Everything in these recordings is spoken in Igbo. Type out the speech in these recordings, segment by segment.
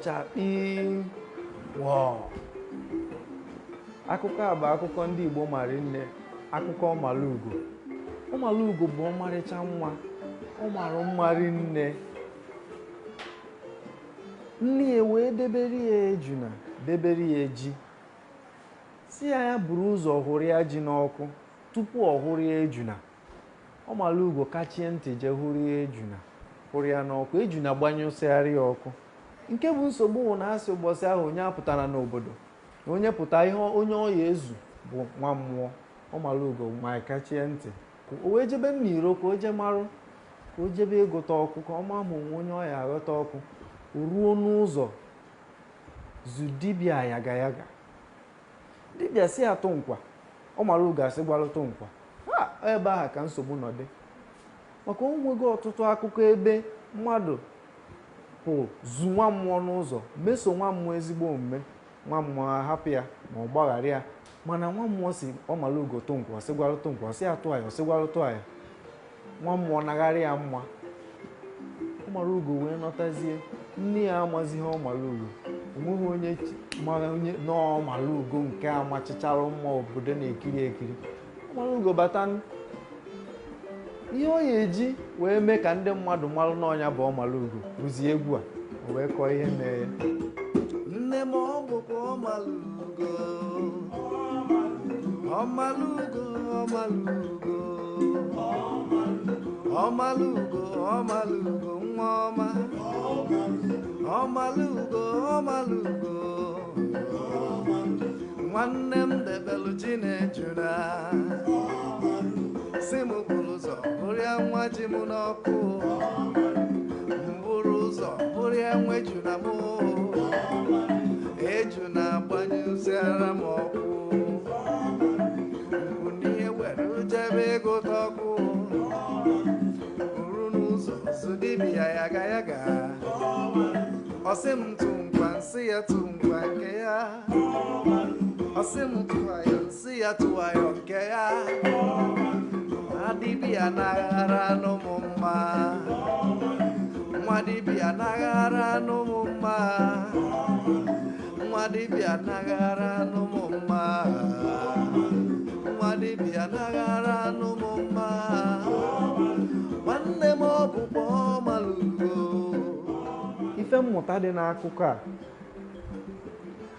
Ifo chakpii wọọ. Akụkọ a bụ akụkọ ndị Igbo mara nne, akụkọ Ọmalụgo. Ọmalụgo bụ ọmarịcha nwa, ọ mara mma rinne. Nne ya wee debere ya ejuna, debere ya ji, si ya ya buru ụzọ hụrụ ya ji n'ọkụ tupu ọ hụrụ ya ejuna. Ọmalụgo kachie ntị jee hụrụ ya ejuna, hụrụ ya n'ọkụ, ejuna gbanyụsịgharị ya ọkụ. Nke bụ nsogbu bụ na asị ụbọchị ahụ onye apụtara n'obodo, na onye pụta ihe onye ọ ya ezu bụ nwa mmụọ. Ọmalụgo ma kachie ntị, o wee jebe n'iro ka o jee marụ, ka o jebe ịgụta ọkụ ka ọ maa ma onwe onye ọ ya aghọta ọkụ. O ruo n'ụzọ zu dibịa yaga yaga. Dibịa si atụ nkwa, Ọmalụgo asị gwarụtụ nkwa. Ha ebe ahụ ka nsogbu nọ dị, maka o nwego ọtụtụ akụkọ ebe mmadụ pụ zu nwa mmụọ n'ụzọ, meso nwa mmụọ ezigbo omume, nwa mmụọ ahapụ ya ma ọ gbaghara ya, mana nwa mmụọ si Ọmalụgo tụ nkwa, ọsị gwarụtụ nkwa, ọsị atụ aya, ọsị gwarụtụ aya, nwa mmụọ nagharị ya mma. Ọmalụgo wee nọtazie, nne ya amazighị Ọmalụgo, onweghị onye mara onye n'Ọmalụgo nke amachichara mma obodo na-ekiri ekiri. Ọmalụgo bata, ihe ọ ya eji wee mee ka ndị mmadụ marụ n'ọnya bụ Ọmalụgo bụzi egwu a, o wee kọọ ihe mee ya. Nne m ọ bụkwa Ọmalụgo, Ọmalụgo, Ọmalụgo, Ọmalụgo, Ọmalụgo nwa ọma, Ọmalụgo, Ọmalụgo, nwanne m debelu ji na-ejuna, si m buru ụzọ bụrụ ya nwa ji m n'ọkụ, m buru ụzọ bụrụ ya nwa ejuna m, ejuna gbanyụziara m ọkụ, nkwụnye were jebe ịgụta ọkụ, ru n'ụzọ zụ dibịa yaga yaga, ọ sị m tụ nkwa, nsị ya tụ nkwa nke ya, ọ sị m tụwa ya, nsị ya tụwa ya nke ya, dibịa naghara anụ m mma, nwa dibịa naghara anụ m mma, nwa dibịa naghara anụ m mma, nwa dibịa naghara anụ m mma, nwanne m ọ bụkwa Ọmalụgo. Ife mmụta dị n'akụkọ a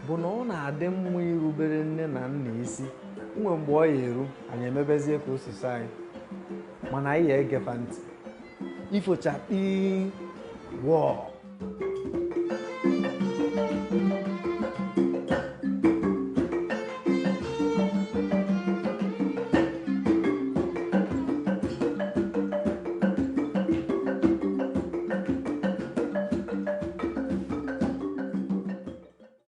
bụ na ọ na-adị mma irubere nne na nna isi. Nwe mgbe ọ ya eru, anyị emebezie ka osisi anyị, mana anyị ya egefa ntị. Ifo chakpii wọọ.